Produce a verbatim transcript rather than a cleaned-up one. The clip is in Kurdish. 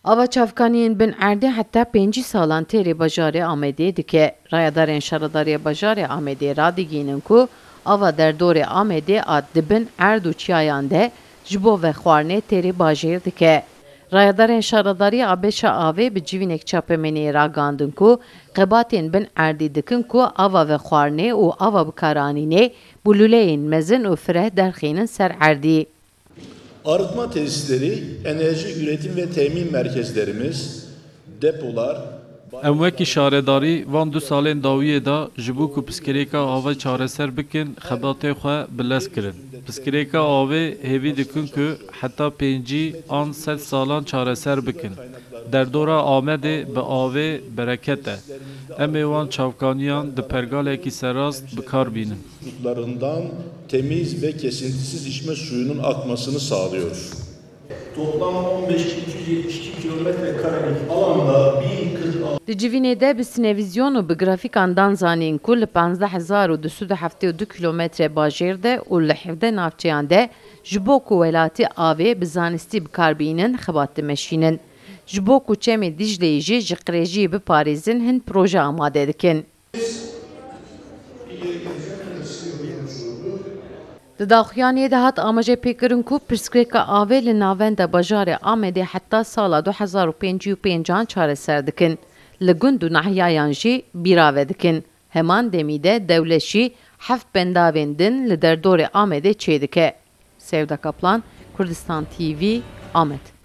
Ava çavkaniyên bin erdê heta pêncî salan têrê bajarê Amedê dike. Rayedarên Şaredariya Bajarê Amedê radigihînin ku ava derdorê Amedê a di bin erd û çiyayan de ji bo vexwarinê têrê bajêr dike. Rayedarên Şaredariyê a Beşa Avê bi civînek çapemeniyê ragandin ku xebatên bin erdî dikin ku ava vexwarinê û ava bikaranînê bi lûleyên mezin û fireh derxînin ser erdî. Arıtma tesisleri, enerji üretim ve temin merkezlerimiz, depolar, Em wekî şaredarî van du salên dawiyê de ji bo ku piskirêka avê çareser bikin, xebatê xwe bi lez kirin. Piskirêka avê hêvî dikin ku heta pêncî an sed salan çareser bikin. Derdora Amedê bi avê bereket e. Em ê wan çavkaniyan di pergalekî serrast bi kar bînin. Kutlarından temiz ve kesintisiz içme suyunun akmasını sağlıyor. Toplam on beş bin iki yüz yetmiş iki kilometre karelik alanda bin kırk altı Di civînê de bi sinevîzyon û bi grafîkan dan zanîn ku li panzdeh hezar û du sed û heftê û du kilometre bajêr de û li hevdeh navçeyan de ji bo ku welatî avê bi zanistî bi kar bînin xebat dimeşînin. Ji bo ku Çemê Dîcleyê jî ji qirêjiyê biparêzin hin proje amade dikin. Di daxuyaniyê de hat amaje pêkirin ku pirsgirêka avê li navenda bajarê Amedê heta sala du hezar û pêncî û pêncan çareser dikin. Li gund û nahiyayan jî bîra vedikin. Heman demî de dewlet jî heft bendavên din li derdorê Amedê çêdike. Sevda Kaplan, Kurdistan T V, Amed.